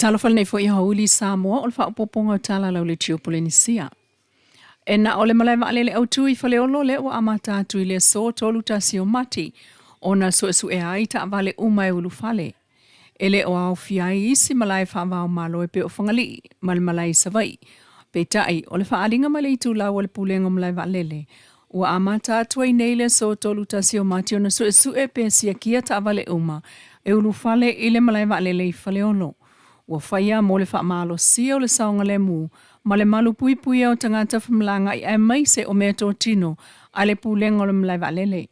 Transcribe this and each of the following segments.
Talofa lenei foi aoauli Samoa o le faaopoopoga o tala lau le Tiopolenisia. E na o le malae vaalele autu i Faleolo lea ua amata atu i le aso 31 o Mati ona suesuea ai taavale uma e ulufale. E le o aofia ai isi malae faava-o-Malo e pei o Fagalii ma le malae i Savaii. Peitai, o le faaaliga mai le itulau a le Pulega o Malae Vaalele, ua amata atu ai nei le aso 31 o Mati ona suesue pe siakia taavale uma e ulufale i le malae vaalele i Faleolo. Ua faia mo le faamalosia o le saogalemu ma le malupuipuia o tagata femalagaai aemaise o meatotino a le Pulega o le Malae Vaalele.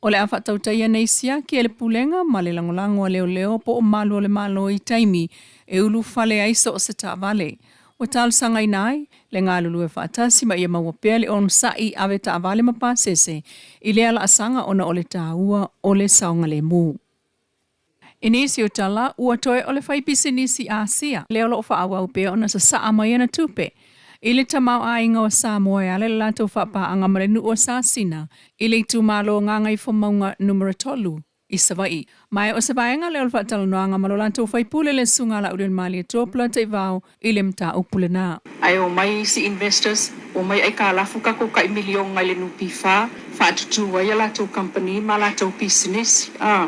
O le a faatautaia nei siaki e le Pulega ma le lagolago a leoleo po o malu o le Malo i taimi e ulufale ai so o se taavale. Ua talosagaina ai le galulue faatasi ma ia maua pea le onosai ave taavale ma pasese i lea laasaga ona o le taua o le saogalemu. I nisi o tala, ua toe o le faipisinisi Asia lea o lo o faaauau pea ona sasaa mai ana tupe i le tamaoaiga o Samoa e ala i le latou faapaaga ma le nuu o Sasina i le itumalo Gagaifomauga Numera 3 i Savaii. Ma o se vaega lea o le faatalanoaga ma lo latou faipule le Susuga Laaulialemalietoa Polataivao i le mataupu lena. Ae omai isi investors, omai aikalafu tatou tai miliona i le NPF, faatutu ai a latou kamupani ma a latou pisinisi. A,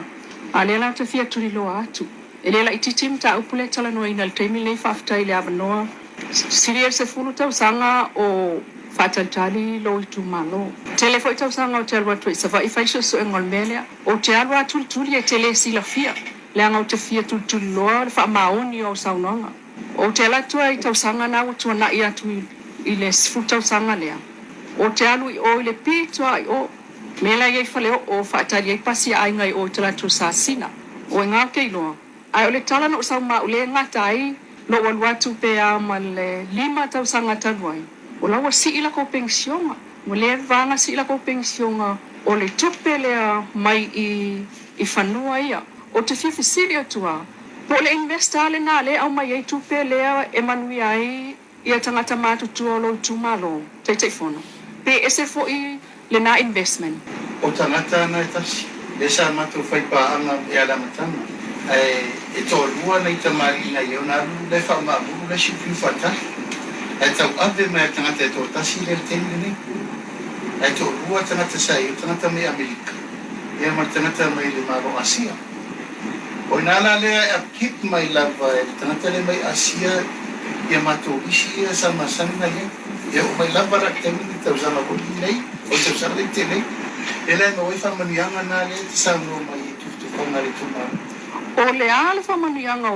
a lea la ou te fia tuliloa atu. E le laitiiti mataupu lea e talanoaina i le taimi lenei, faafetai i le avanoa. Sili ai le 10 tausaga o faatalitali lou itumalo. Tele foi tausaga ou te alu atu ai i Savaii fai suesuega o le mea lea. Ou te alu lava tulituli e te le silafia, leaga ou te fia tulituliloa le faamaoni o au saunoaga. Ou te alu atu ai i tausaga na ua tuanai atu i le 10 tausaga lea. Ou te alu i o i le pito lava i o. Mea la e i ai faleoo o faatali ai pasi a aiga i o i talaatu o Sasina. O i ga ou te iloa. Ae o le tala na ou sau ma au le gata ai lou alu atu pe a ma le 5 tausaga talu ai, o la ua sii lakou penisiona. Ua leva na sii lakou penisiona o le tupe lea mai i i fanua ia. Ou te fia fesili atu a, po o le investor a lena lea e aumai ai tupe lea e manuia ai ia tagata matutua o lou itumalo, Taitaifono, pe ese foi lena investment. O tagata na e tasi, lea sa matou fai paaga ia le amataga, ae e toalua nai tamalii na i ai ona alu lea faamaamulu le isi fiu faatali, ae tauave mai a tagata e toatasi lea i le taimi lenei. Ae toalua tagata sa i ai, o le tagata mai Amerika ia ma le tagata mai le Malo Asia. O ina la lea e upkeep mai lava e le tagata lea mai Asia ia matou isi ia sa masani na i ai. E oo mai lava la i le taimi lenei, tausaga foi lenei, o le tausaga lea i te nei, lea la e maua ai faamanuiaga na lea e te saunoa mai ai i tufatufaga a le itumalo. O le a le faamanuiaga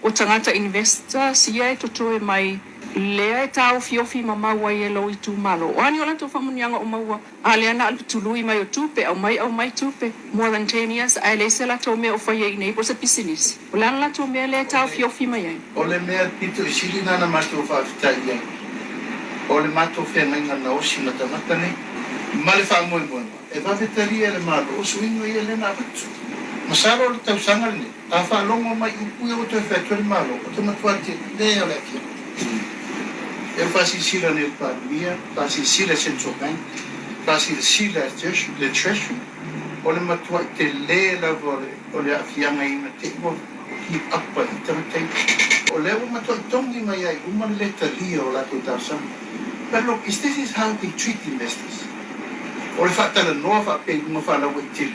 o tagata investors ia e totoe mai lea e taofiofi mamau ai e lou itumalo? O a ni o latou faamanuiaga o maua A lea na o le tului mai o tupe, aumai aumai tupe, more than ten years, ae leai se latou mea o fai ai i nei po o se pisinisi. O le a le latou mea lea e taofiofi mai ai? O le mea pito i sili na na matou faafetai i ai, o le matou feagaiga gaosi ma tagata nei, ma le faamoemoega e vave talia e le Malo o suiga ia lea na avatu. Masalo o le tausaga lenei, a faalogo mai upu ia ua toe fai atu ai le Malo, o te matua tele o le afiafi. E faasilasila nei e le Palemia, faasilasila e Central Bank, faasilasila e le Treasury, o le matuai tele lava o le aafiaga ina te i ua keep up ai i tagata ia. O lea ua matuai togi mai ai i luma le lē talia o latou talosaga. But look, is this is how they treat investors? O le faatalanoa faapea i luga faalauaitele,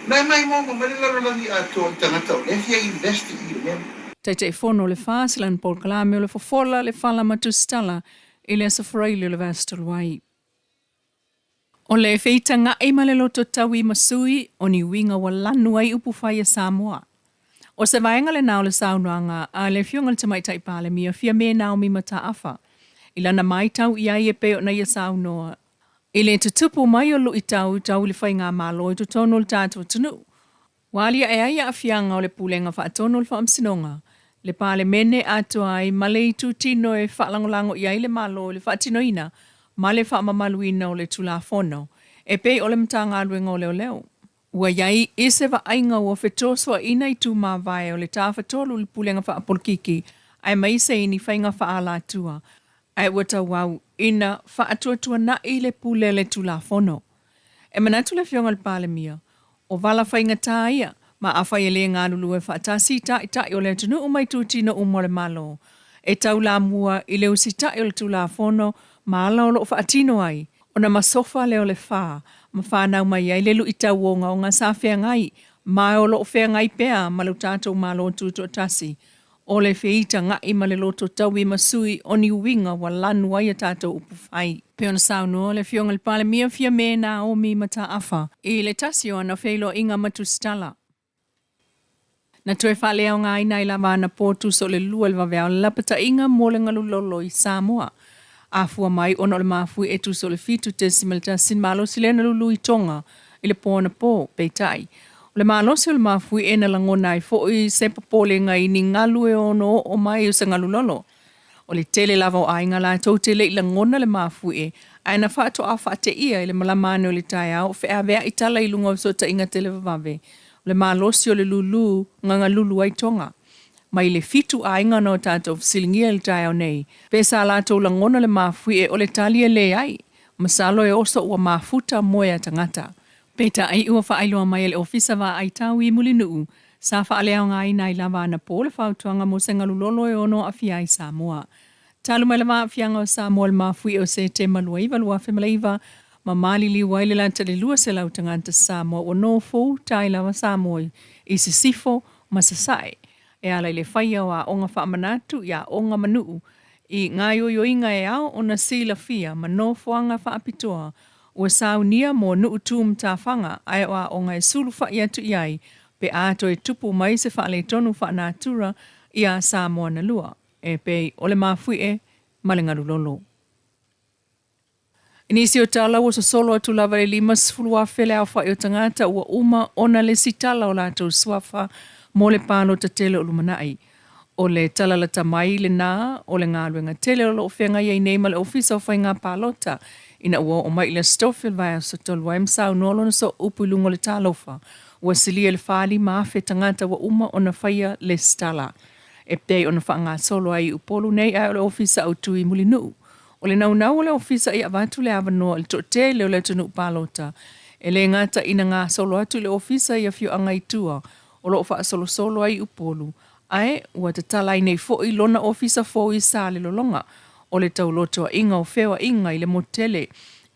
na e maimoa mai le lalolagi atoa i tagata o lea fia invest i le mea lea. Taitaifono o le FAS i lana polokalame o le Fofola le Fala ma Tusitala i le Aso Faraile o le vaiaso talu ai. O le feitaga'i ma le loto taui ma sui o ni uiga ua lanu ai upufai a Samoa. O se vaega lena o le saunoaga a le Afioga i le Tamaitai Palemia Fiame Naomi Mataafa i lana maitau i ai e pei ona ia saunoa i le tutupu mai o luitau tau i le faigamalo i totonu o le tatou atunuu. Ua aliae ai aafiaga o le Pulega Faatonu o le Faamasinoga, le Palemene atoa ai ma le itutino e faalagolago i ai le Malo i le faatinoina ma le faamamaluina o le Tulafono, e pei o le Matagaluega o Leoleo. Ua i ai i se vaaiga ua fetosoaina itu mavae o le Tafatolu i le Pulega Faapolokiki aemaise i ni faiga faaalatua, ae ua tauau ina faatuatuana'i le pule a le Tulafono. E manatu le Afioga i le Palemia, O vala faigata ia, Ma afai e le galulue faatasi taitai o le atunuu ma itutino uma o le Malo, e taulamua i le usitai o le Tulafono ma ala o lo o faatino ai, ona masofa lea o le fa ma fanau mai ai le luitau ogaoga sa feagai ma o lo o feagai pea ma lo tatou Malo Tutoatasi, o le feitaga'i ma le loto taui ma sui o ni uiga ua lanu ai a tatou upufai. Pei ona saunoa le Afioga i le Palemia Fiame Naomi Mataafa i le tasi o ana feiloaiga ma Tusitala. Na toe faaleaogaina ai lava anapo tusa o le 2 i le vaveao le lapataiga mo le galulolo i Samoa. Afua mai ona o le mafuie e tusa o le 7.1 le malosi lea na lulu i Toga i le po anapo. Peitai, o le malosi o le mafuie na lagona ai foi se popolega i ni galu e ono oo mai o se galulolo. O le tele lava o aiga latou te le i lagona le mafuie, ae na faatoa faateia i le malama ane o le taeao o feaveai tala i luga o fesootaiga televavave, o le malosi o le lulu na galulu ai Toga. Mai le 7 aiga na o tatou fesiligia i le taeao nei, pe sa latou lagona le mafuie, o le tali e leai. Masalo e oso ua mafuta moe a tagata. Peitai ua faailoa mai e le Ofisa Vaai Tau i Mulinuu, sa faaleaogaina ai lava anapo le fautuaga mo se galulolo e ono aafia ai Samoa. Talu mai le aafiaga o Samoa i le mafuie o Setema 29, 2009 ma maliliu ai le lata i le 200 tagata Samoa ua nofouta lava Samoa i sisifo ma sasae e ala i le faia o aoga faamanatu i aoga ma nuu i gaoioiga e ao ona silafia ma nofoaga faapitoa ua saunia mo nuu tu matafaga ae o aoga e sulufa'i atu i ai pe a toe tupu mai se faaletonu faanatura ia Samoa na lua e pei o le mafuie ma le galulolo. I nisi o tala ua sosolo atu lava i le 50,000 le aofa'i o tagata ua uma ona lesitala o latou suafa mo le palota tele o lumanai. O le tala lata mai lena o le galuega tele o lo o feagai ai nei ma le Ofisa o Faiga Palota ina ua oo mai i le Aso Tofi o le vaiaso talu ai ma saunoa lona sooupu i luga o le talofa ua silia i le 45,000 tagata ua uma ona faia lesitala. E pei ona faagasolo ai i Upolu nei ae o le Ofisa Autu i Mulinuu. O le naunau o le ofisa ia avatu le avanoa i le toatele o le atunuu palota e le gata ina gasolo atu i le ofisa i afioaga i tua o lo o faasolosolo ai i Upolu, ae ua tatala ai nei foi lona ofisa fou i Salelologa o le taulotoaiga o feoaiga i le motu tele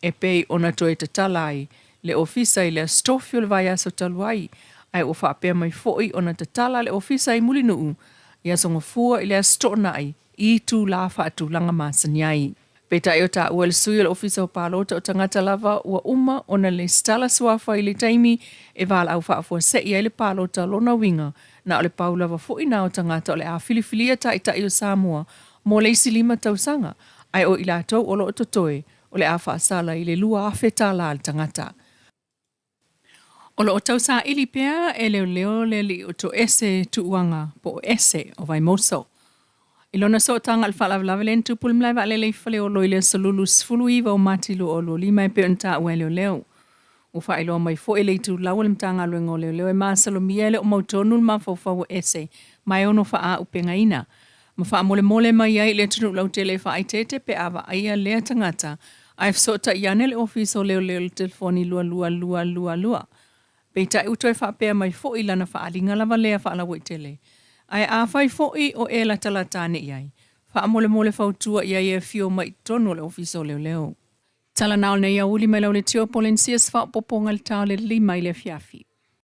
e pei ona toe tatala ai le ofisa i le Aso Tofi o le vaiaso talu ai, ae ua faapea mai foi ona tatala le ofisa i Mulinuu i Aso Gafua i le Aso Toonai i itulā faatulaga masani ai. Peitai o taua e le sui o le Ofisa o Palota o tagata lava ua uma ona lesitala suafa i le taimi e valaau faafuasei ai le palota lona uiga na o le pau lava foi na o tagata o le a filifilia taitai o Samoa mo le isi 5 tausaga, ae o i latou o lo o totoe o le a faasala i le $2,000 le tagata. O lo o tausaili pea e leoleo le alii o Toese Tuuaga po o Ese o Vaimoso. I lona sootaga i le faalavelave lea na tupu i le malae vaalele i Faleolo i le aso Lulu 19 o Mati 2025 e pei ona taua e leoleo. Ua faailoa mai foi e le itulau a le Matagaluega o Leoleo e masalomia e le o mautonu le mafaufau o Ese ma e ono faaaupegaina ma faamolemole mai ai i le atunuu lautele e faaeteete pe a vaaia lea tagata ae fesootai ane le Ofisa o Leoleo i le telefoni 22222. Peitai ua toe faapea mai foi lana faaaliga lava lea faalauaitele. Ae afai foi o e latalata ane i ai, faamolemole fautua i ai e afio mai i totonu o le Ofisa o Leoleo. Tala na o lenei aoauli mai lau leitio Polenisia se faaopoopoga i le ta o le 5 i le afiafi.